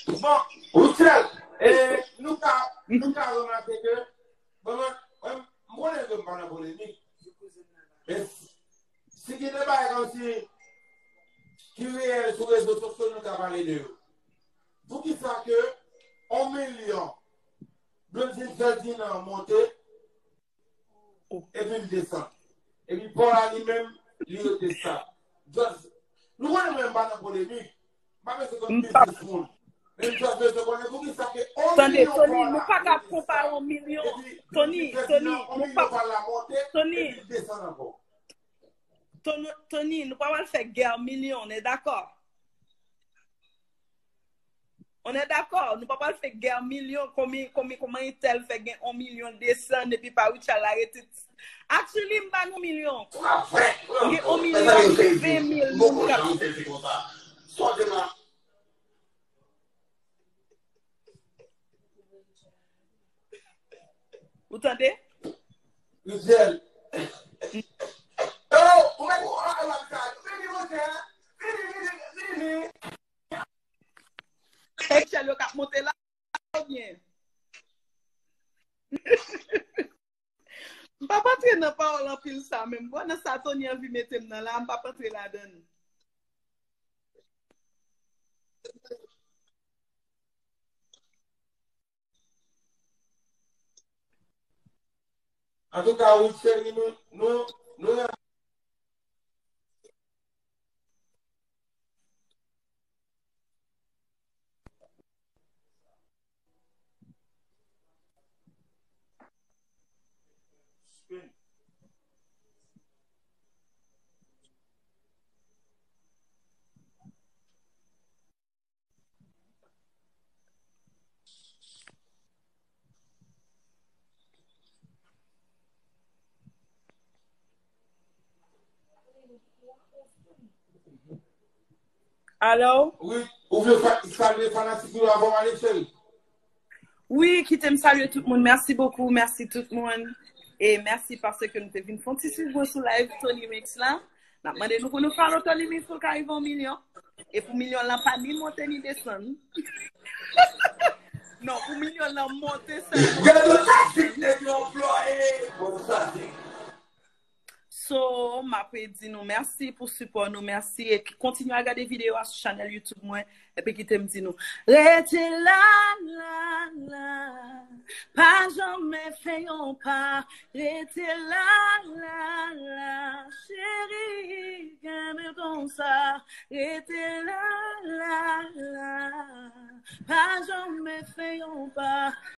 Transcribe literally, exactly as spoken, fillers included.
Bon, Roussel, e, nou ka, nou ka remake ke, bon, mwen, mwen, m konnen ke m pa nan polemik. Men si, si gen de bagay kòmsi ki reyèl sou rezo sosyo, nou ka pale de yo. Poukisa ke yon milyon Blondine Ferdinand monte, epi l desann? Epi Paul la li menm, li rete stab. Just, nou konnen mwen m pa nan polemik. M pa bezwen konn biznis moun. Men m just bezwen konnen poukisa ke yon milyon Paul la monte, epi Blondine Ferdinand, yon milyon Paul la monte, epi l desann ankò. Tony, Tony, nou pa pral fè gè milyon, nou dakò? On est d'accord, nou pa pral fè gè milyon, konbyen, konbyen, kòman entèl fè gen yon milyon desann epi pa Richard la rete. Actually, m pa nan milyon. M gen yon milyon ven mil moun k ap. Ou tande? Rizèl. Yo, ou mèt ou an la sa. Vini, monchè. Vini, vini, vini. Echèl yo k ap monte la, oubyen? M p ap antre nan pawòl anpil sa menm. Bon, nan sa Tony anvi mete m nan la, m p ap antre ladan l. Antouka, wi, cheri, nou, nou, nou renmen. Alo? Wi, ou vle fa- salye fanatik yo avan w ale, cheri? Wi, kite m salye tout moun. Mèsi bokou, mèsi tout moun. E mèsi paske nou te vin fè yon ti swiv mwen sou live Tony Mix la. N ap mande nou pou nou follow Tony Mix pou l ka rive yon milyon. E pou milyon lan pa ni monte ni desann. Non, pou milyon lan monte sèlman. Gade taktik nèg yo anplwaye. Bon, sa se. So, m ap di nou mèsi pou sipò nou, mèsi. E kontinye al gade videyo a sou chanèl YouTube mwen. Epi kite m di nou, rete la, la, la. Pa janmen fè yon pa. Rete la, la, la. Cheri, kenbe l konsa. Rete la, la, la. Pa janmen fè yon pa.